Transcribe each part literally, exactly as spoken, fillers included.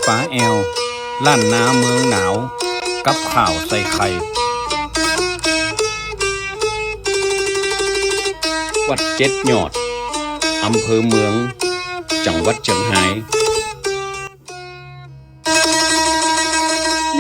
ป๋าแอว ล้านนาเมืองหนาว กับข่าวใส่ไข่ วัดเจ็ดยอด อำเภอเมือง จังหวัดเจียงฮาย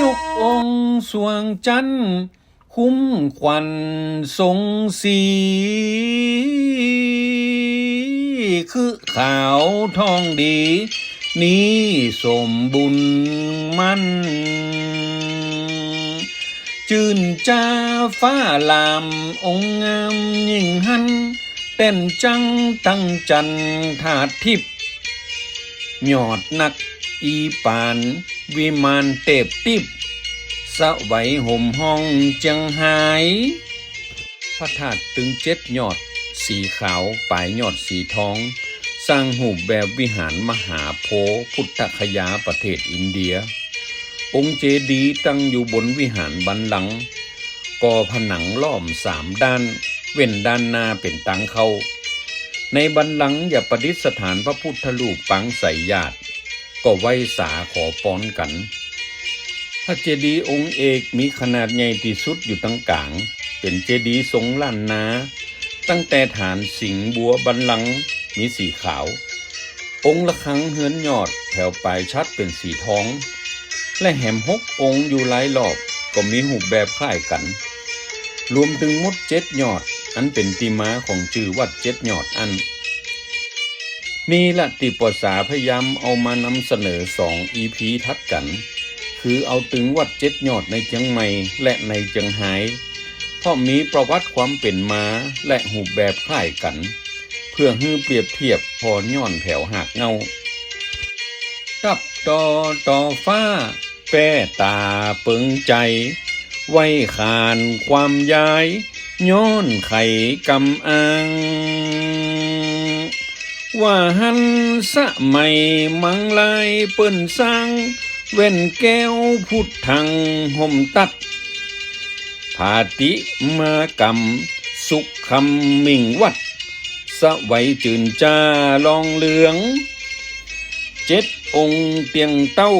ยกองค์สวงจันทร์ คุ้มขวัญทรงศรี คือขาวทองดี นี้สมบุญมัน จื้นจ้าฟ้าลาม องค์งามยิ่งหัน แต้นจังตั้งจันทร์ธาตุทิพย์ ยอดนักอีปาน วิมานเตบติ๊บ สวัยห่มห้องเจียงฮาย พระธาตุตึงเจ็ดยอด สีขาว ป๋ายยอดสีทอง สร้างฮูปแบบวิหารมหาโพธิ์พุทธคยา ประเทศอินเดีย องค์เจดีย์ตั้งอยู่บนวิหารบัลลังก์ ก่อผนังล้อมสามด้าน เว้นด้านหน้าเป๋นตางเข้า ในบัลลังก์อย่าประดิษฐานพระพุทธรูปปางไสยญาติ ก็ไหว้สาขอปอนกั๋น พระเจดีย์องค์เอกมีขนาดใหญ่ตี้สุดอยู่ตางก๋าง เป๋นเจดีย์ทรงล้านนา ตั้งแต่ฐานสิงห์บัวบัลลังก์มีสีขาว องค์ระฆังเฮือนยอดแถวป๋ายฉัตรเป๋นสีทอง และแหมหกองค์อยู่รายรอบก็มีฮูปแบบคล้ายกั๋น รวมตึงหมดเจ็ดยอด อันเป๋นตี้มาของจื้อวัดเจ็ดยอดอั้น นี่ละตี้ปอสาพยายามเอามานำเสนอสองอีพีถัดกั๋น คือเอาตึงวัดเจ็ดยอดในเจียงใหม่และในเจียงฮาย เพราะมีประวัติความเป๋นมาและฮูปแบบคล้ายกั๋น เพื่อหื้อเปรียบเทียบผ่อย้อนแผวฮากเหง้า ตับต่อต่อฟ้า แป้ต๋าเปิงใจ๋ ไหว้ขานความยาย ย้อนไขกำอ้าง ว่าหั้นสมัยมังลายเปิ้นสร้าง แว่นแก้วพุทธังห่มตัด ผาติมากำสุกคำมิ่งวัด สวัยจื้นจ้าลองเหลือง เจ็ดองค์เตียงเต้า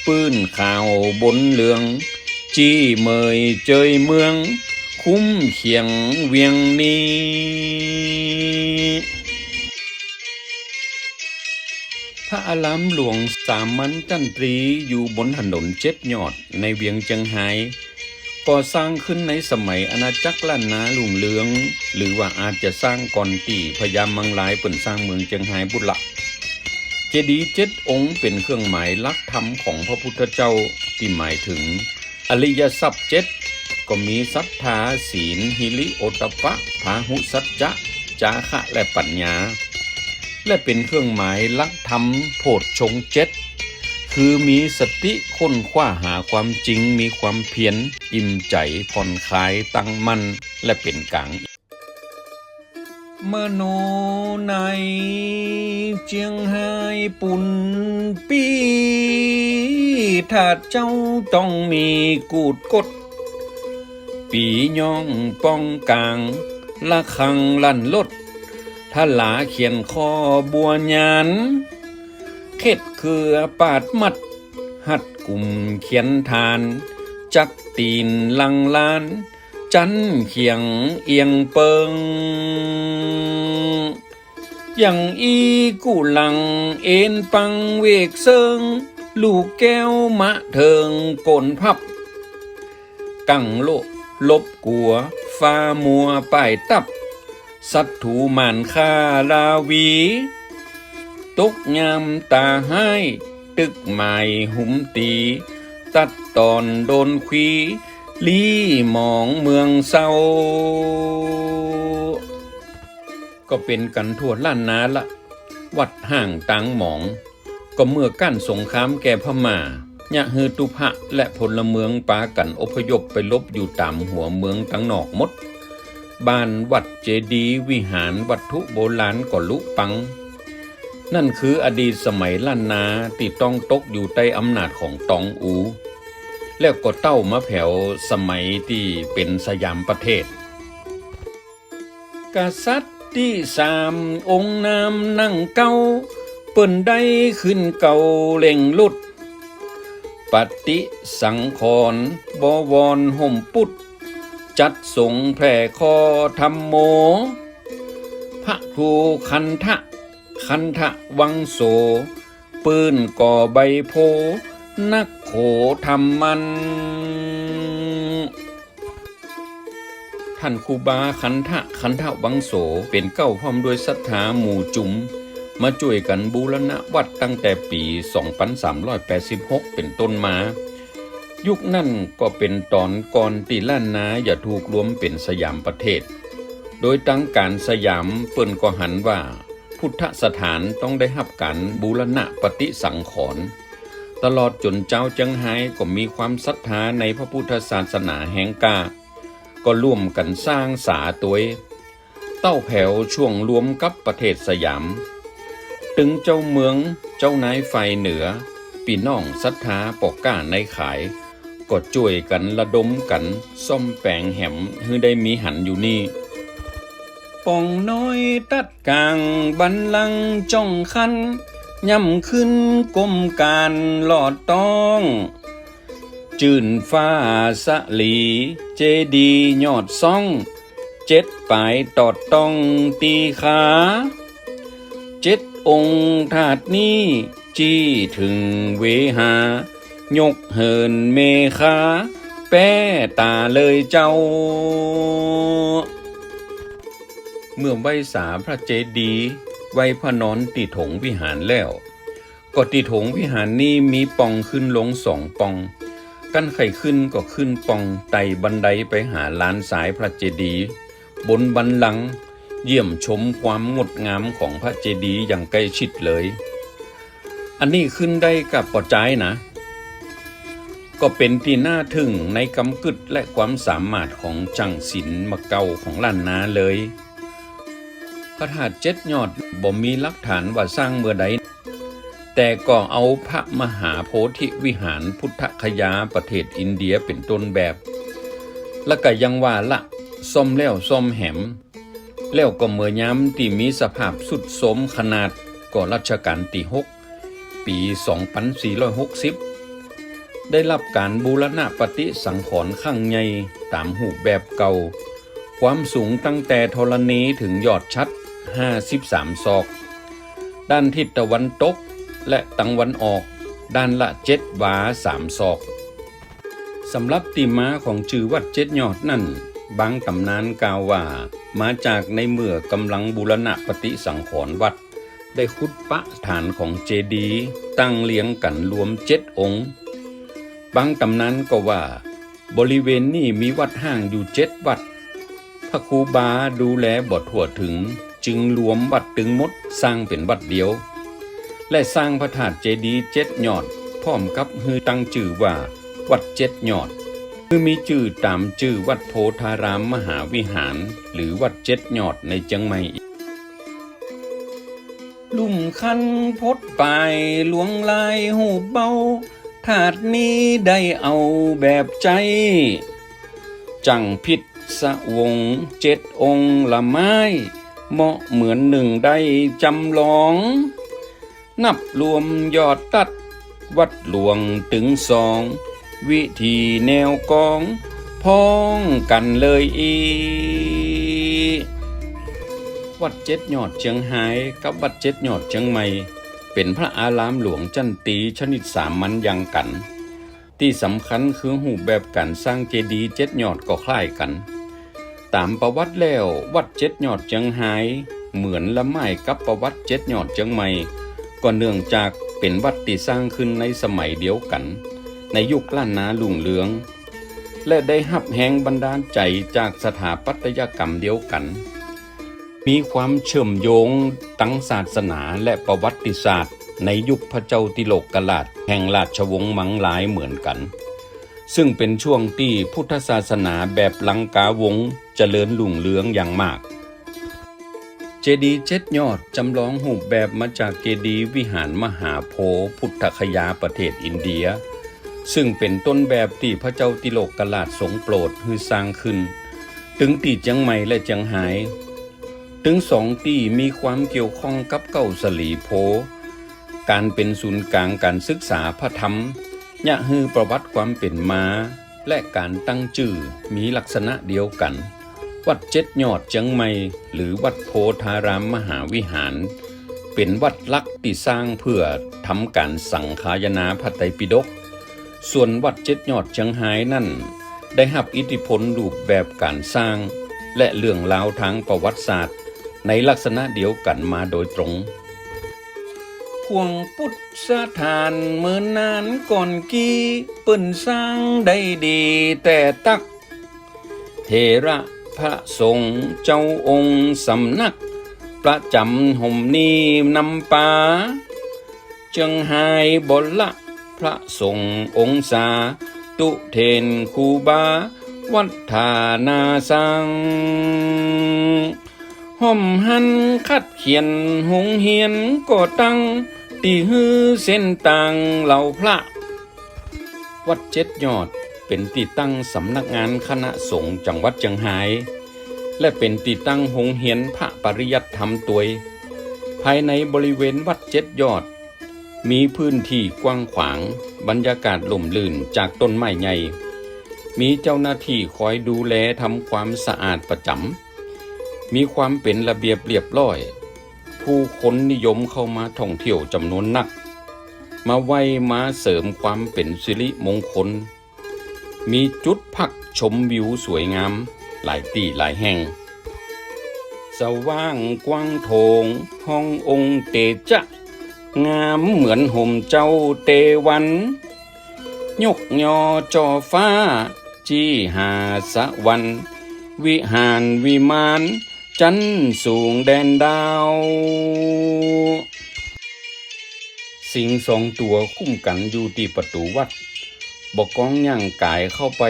ปื้นขาวบนเหลือง จี้เมยเจยเมือง คุ้มเขียงเวียงนี้ พระอารามหลวงสามัญจันตรีอยู่บนถนนเจ็ดยอดในเวียงเจียงฮาย ก่อสร้างขึ้นในสมัยอาณาจักรล้านนารุ่งเรือง หรือว่าอาจจะสร้างก่อนตี้พญามังลายเปิ้นสร้างเมืองเจียงฮายปุ้นละ เจดีย์เจ็ดองค์เป๋นเครื่องหมายหลักธรรมของพระพุทธเจ้า ตี้หมายเถิงอริยทรัพย์เจ็ด ก็มีศรัทธา ศีล หิริโอตตัปปะ พาหุสัจจะ จาคะ และปัญญา และเป๋นเครื่องหมายหลักธรรมโพชฌงค์เจ็ด คือมีสติค้นคว้าหาความจริง มีความเพียร อิ่มใจ๋ ผ่อนคลาย ตั้งมั่น และเป๋นก๋าง มโนในเจียงฮายปูนปี้ ถ้าเจ้าต้องมีกูดกด ปี๋ย้องป้องก๋าง ระฆังลั่นลด ทะลาเขียนข้อบัวหญาน เข็ดเคือปาดมัด หัดกุมเขียนฐาน จักตี๋นลังลาน จั๊นเขียงเอียงเปิง อย่างอี้กู้หลังเอนปังเวกเซิง ลูกแก้วมะเถิงโก๋นพับ กั๋งโละลบกั๋ว ฟ้ามัวป้ายตับ ศัตรู๋ม่านฆ่าราวี ตกยามต๋าฮ้าย ตึกหมายหุมตี๋ ตัดตอนโดนควี ลี้หมองเมืองเซา ก็เป๋นกั๋นทั่วล้านนาละ วัดฮ้างตางหมอง ก็เมื่อก้านสงครามแก่พม่า เยียะหื้อตุ๊พะและพลเมืองปากั๋นอพยพไปหลบอยู่ต๋ามหัวเมืองตังนอกหมด บ้าน วัด เจดีย์ วิหาร วัตถุโบราณก็ลุปัง นั่นคืออดีตสมัยล้านนาตี้ต้องตกอยู่ใต้อำนาจของตองอู แล้วก็เต้ามาแผวสมัยตี้เป๋นสยามประเทศ กษัตริย์ตี้สามองค์นามนั่งเก๊า เปิ้นได้ขึ้นเก๊าเร่งรุด ปฏิสังขรณ์ บวรห่มปุตร จัดสงฆ์แผ่คอธัมโม พระครูคันธะ คันธวังโส ปื้นก่อใบโพธิ์ นักโขธรรมัน ท่านครูบาคันธะ คันธวังโส เป๋นเก๊าพร้อมด้วยศรัทธาหมู่จุม มาจ้วยกั๋นบูรณะวัดตั้งแต่ปี๋สองปันสามร้อยแปดสิบหกเป๋นต้นมา ยุคนั้นก็เป๋นต๋อนก่อนตี้ล้านนาจะถูกรวมเป๋นสยามประเทศ โดยตางก๋านสยามเปิ้นก็หันว่า พุทธสถานต้องได้ฮับก๋านบูรณะปฏิสังขรณ์ ตลอดจ๋นจาวเจียงฮายก็มีความศรัทธาในพระพุทธศาสนาแฮงกล้า ก็ร่วมกั๋นสร้างศาตวย เต้าแผวช่วงรวมกับประเทศสยาม ตึงเจ้าเมือง เจ้านายฝ่ายเหนือ ปี้น้องศรัทธาป้อก๊านายขาย ก็จ้วยกั๋นระดมกั๋นซ่อมแป๋งแหมหื้อได้มีหันอยู่นี่ ป่องน้อยตัดก๋าง บัลลังก์จ้องคัน ย่ำขึ้นก้มก๋านหลอดต้อง จื้นฟ้าสะหลี เจดีย์ยอดซ้อง เจ็ดป๋ายตอดต้องตี้ขา เจ็ดองค์ธาตุนี้ จี้เถิงเวหา ยกเหินเมฆา แป๊ต๋าเลยเจ้า เมื่อไหว้สาพระเจดีย์ ไหว้พระนอนตี้โถงวิหารแล้ว ก็ตี้โถงวิหารนี้มีป่องขึ้นลงสองป่อง กั๋นใค่ขึ้นก็ขึ้นป่องไต่บันไดไปหาลานสายพระเจดีย์ บนบัลลังก์ เยี่ยมชมความงดงามของพระเจดีย์อย่างใกล้ชิดเลย อันนี้ขึ้นได้ก้าปอจ๊ายนะ ก็เป๋นตี้น่าทึ่งในกำกึ๊ดและความสามารถของจ้างศิลป์บ่าเก่าของล้านนาเลย พระธาตุเจ็ดยอดบ่มีหลักฐานว่าสร้างเมื่อใด แต่ก็เอาพระมหาโพธิวิหารพุทธคยาประเทศอินเดียเป๋นต้นแบบ แล้วก็ยังว่าละซ่อมแล้วซ่อมแหม แล้วก็เมื่อยามตี้มีสภาพทรุดโทรมขนาด ก็รัชกาลตี้หก ปี๋สองปันสี่ร้อยหกสิบ ได้ฮับก๋านบูรณะปฏิสังขรณ์ครั้งใหญ่ต๋ามรูปแบบเก่า ความสูงตั้งแต่ธรณีเถิงยอดฉัตร ห้าสิบสามศอก ด้านทิศตะวันตกและตะวันออก ด้านละเจ็ดวาสามศอก สำหรับตี้มาของจื้อวัดเจ็ดยอดนั้น บางต๋ำนานกล่าวว่า มาจากในเมื่อกำลังบูรณะปฏิสังขรณ์วัด ได้ขุดปะฐานของเจดีย์ตั้งเรียงกั๋นรวมเจ็ดองค์ บางต๋ำนานก็ว่า บริเวณนี้มีวัดฮ้างอยู่เจ็ดวัด พระครูบาดูแลบ่ทั่วเถิง จึงรวมวัดตึงหมดสร้างเป๋นวัดเดียว และสร้างพระธาตุเจดีย์เจ็ดยอด พร้อมกับหื้อตั้งจื้อว่าวัดเจ็ดยอด คือมีจื้อต๋ามจื้อวัดโพธารามมหาวิหาร หรือวัดเจ็ดยอดในเจียงใหม่อีก ลุ่มคันพดปายหลวงลายฮูปเบา ธาตุนี้ได้เอาแบบใจ๊ จั่งพิศวงเจ็ดองค์ละไม้ เหมาะเหมือนนึ่งได้จำลอง นับรวมยอดตัดวัดหลวงตึงสอง วิธีแนวกอง พ้องกั๋นเลยอี้ วัดเจ็ดยอดเจียงฮายกับวัดเจ็ดยอดเจียงใหม่ เป๋นพระอารามหลวงจั้นตรีชนิดสามัญอย่างกั๋น ตี้สำคัญคือฮูปแบบก๋านสร้างเจดีย์เจ็ดยอดก็คล้ายกั๋น ต๋ามประวัติแล้ววัดเจ็ดยอดเจียงฮายเหมือนละไม้กับประวัติเจ็ดยอดเจียงใหม่ ก็เนื่องจากเป๋นวัดตี้สร้างขึ้นในสมัยเดียวกั๋น ในยุคล้านนารุ่งเรือง และได้ฮับแฮงบันดาลใจ๋จากสถาปัตยกรรมเดียวกั๋น มีความเชื่อมโยงตังศาสนาและประวัติศาสตร์ในยุคพระเจ้าติโลกราชแห่งราชวงศ์มังลายเหมือนกั๋น ซึ่งเป๋นช่วงตี้พุทธศาสนาแบบลังกาวงศ์เจริญรุ่งเรืองอย่างมาก เจดีย์เจ็ดยอดจำลองฮูปแบบมาจากเจดีย์วิหารมหาโพธิ์พุทธคยาประเทศอินเดีย ซึ่งเป๋นต้นแบบตี้พระเจ้าติโลกราชทรงโปรดหื้อสร้างขึ้น ตึงตี้เจียงใหม่และเจียงฮาย ตึงสองตี้มีความเกี่ยวข้องกับเก๊าสลีโพธิ์ ก๋านเป๋นศูนย์ก๋างก๋านศึกษาพระธรรม ยะหื้อประวัติความเป๋นมา และก๋านตั้งจื้อมีลักษณะเดียวกั๋น วัดเจ็ดยอดเจียงใหม่ หรือวัดโพธารามมหาวิหาร เป๋นวัดหลักตี้สร้างเพื่อทำก๋านสังคายนาพระไตรปิฎก ส่วนวัดเจ็ดยอดเจียงฮายนั้น ได้ฮับอิทธิพลรูปแบบก๋านสร้าง และเรื่องราวตางประวัติศาสตร์ ในลักษณะเดียวกั๋นมาโดยตรง ขวางปุทธสถานเมินนานก่อนกี้ เปิ้นสร้างได้ดีแต่ตั๊ก เถระพระสงฆ์เจ้าองค์สำนัก ประจ๋ำหนนี้นำปา เจียงฮายบ่ละพระสงฆ์องศา ตุ๊เถนครูบาวัดท่านาซัง ฮ่อมหันขัดเขียนโฮงเฮียนก่อตั้ง ตี้หื้อเส้นตางเหล่าพระ วัดเจ็ดยอดเป๋นตี้ตั้งสำนักงานคณะสงฆ์จังหวัดเจียงฮาย และเป๋นตี้ตั้งโฮงเฮียนพระปริยัติธรรมตวย ภายในบริเวณวัดเจ็ดยอด มีพื้นตี้กว้างขวาง บรรยากาศร่มรื่นจากต้นไม้ใหญ่ มีเจ้าหน้าตี้คอยดูแลทำความสะอาดประจ๋ำ มีความเป๋นระเบียบเรียบร้อย ผู้คนนิยมเข้ามาท่องเที่ยวจ๋ำนวนนัก มาไหว้มาเสริมความเป๋นสิริมงคล มีจุดพักชมวิวสวยงามหลายตี้หลายแห่ง สว่างกว้างโถงห้ององค์เตจะ งามเหมือนห่มเจ้าเตวัน ยกยอจ่อฟ้า จี้หาสวรรค์ วิหารวิมาน จั๊นสูงแดนดาว สิงห์สองตั๋วคุ้มกั๋นอยู่ตี้ประตู๋วัด บ่ากองย่างก๋ายเข้าไป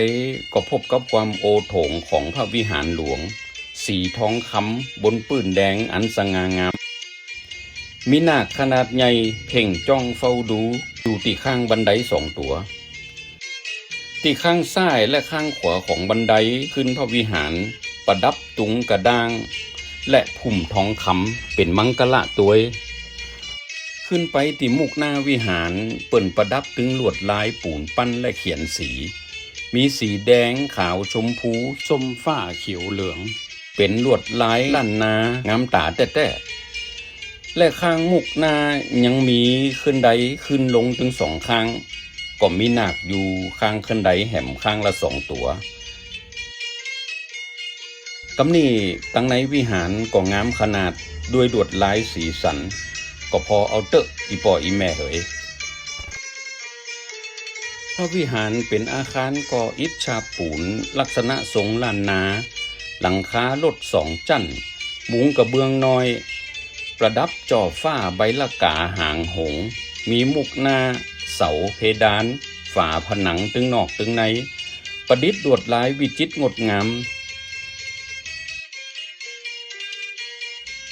ก็พบกับความโอโถงของพระวิหารหลวง สีทองคำบนปื้นแดงอันสง่างาม มีนาคขนาดใหญ่เพ่งจ้องเฝ้าดูอยู่ตี้ข้างบันไดสองตั๋ว ตี้ข้างซ้ายและข้างขวาของบันไดขึ้นพระวิหาร ประดับตุงกระด้าง และพุ่มทองคำเป๋นมังคละตวย ขึ้นไปตี้มุกหน้าวิหาร เปิ้นประดับตึงลวดลายปูนปั้นและเขียนสี มีสีแดง ขาว ชมพู ส้ม ฟ้า เขียว เหลือง เป๋นลวดลายล้านนางามต๋าแต๊ๆ และข้างมุกหน้ายังมีเขื่อนไดขึ้นลงตึงสองข้าง ก็มีนาคอยู่ข้างเขื่อนไดแหมข้างละสองตั๋ว กำนี้ตังในวิหารก็งามขนาดด้วยลวดลายสีสัน ก็ผ่อเอาเต๊อะอี่ป้ออี่แม่เหย พระวิหารเป๋นอาคารก่ออิฐฉาบปูนลักษณะทรงล้านนา หลังคาลดสองจั๊น มุงกระเบื้องน้อย ประดับจ่อฟ้าใบละกาหางหงส์ มีมุกหน้า เสา เพดาน ฝาผนังตึงนอกตึงใน ประดิษฐ์ลวดลายวิจิตรงดงาม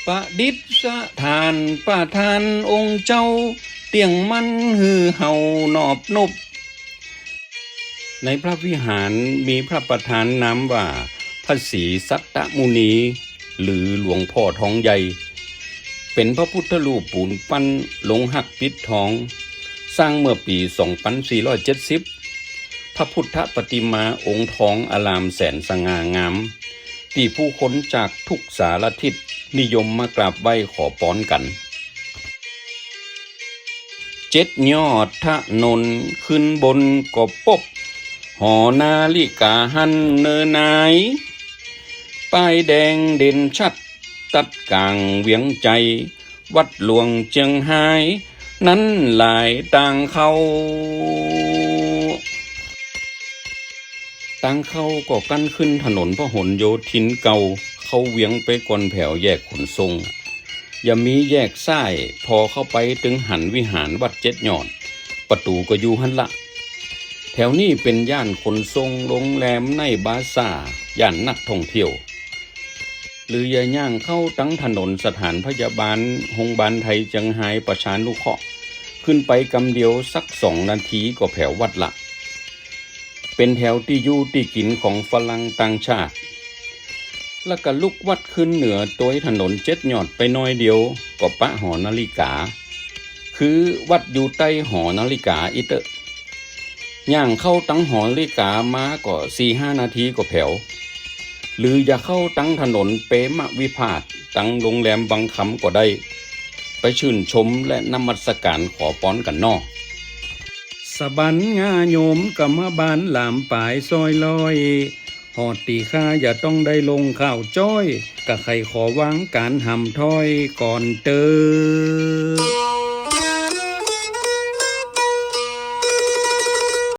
ประดิษฐานประธานองค์เจ้า เตี้ยงมั่นหื้อเฮานอบนบ ในพระวิหารมีพระประธานนามว่าพระศรีสัตตมุนี หรือหลวงพ่อทองใหญ่ เป๋นพระพุทธรูปปูนปั้นโลหะปิดทอง สร้างเมื่อปี๋สองปันสี่ร้อยเจ็ดสิบ พระพุทธปฏิมาองค์ทองอลามแสนสง่างาม ตี้ผู้คนจากทุกสารทิศนิยมมากราบไหว้ขอปอนกั๋น เจ็ดยอดถนนขึ้นบนก็ปบ หอนาฬิกาหั้นเนอหนาย ป้ายแดงเด่นชัดตัดก๋างเวียงใจ๋ วัดหลวงเจียงฮาย นั้นหลายตางเข้า ตางเข้าก็กั้นขึ้นถนนพหลโยธินเก่า เข้าเวียงไปก่อนแผวแยกขนส่ง ยะมีแยกซ้าย ผ่อเข้าไปตึงหันวิหารวัดเจ็ดยอด ประตู๋ก็อยู่หั้นละ แถวนี้เป๋นย่านขนส่ง โรงแรม ไนท์บาซ่าร์ ย่านนักท่องเที่ยว หรือยะย่างเข้าตังถนนสถานพยาบาล โฮงบาลไทยเจียงฮายประชานุเคราะห์ ขึ้นไปกำเดียวสักสองนาทีก็แผววัดละ เป๋นแถวตี้อยู่ตี้กิ๋นของฝรั่งต่างชาติ แล้วก็ลุกวัดขึ้นเหนือตวยถนนเจ็ดยอดไปหน้อยเดียว ก็ปะหอนาฬิกา คือวัดอยู่ใต้หอนาฬิกาอี้เต๊อะ ย่างเข้าตังหอนาฬิกามาก็สี่ห้านาทีก็แผว หรือจะเข้าตังถนนเปรมวิภาส ตังโรงแรมวังคำก็ได้ ไปชื่นชมและนมัสการขอปอนกั๋นเนาะ สะบันงาโยมกำมะบานหลามป๋ายซอยลอย ฮอดตี้ข้าจะต้องได้ลงข้าวจ้อย กะใค่ขอวางก๋านหำถ้อยก่อนเต๊อะ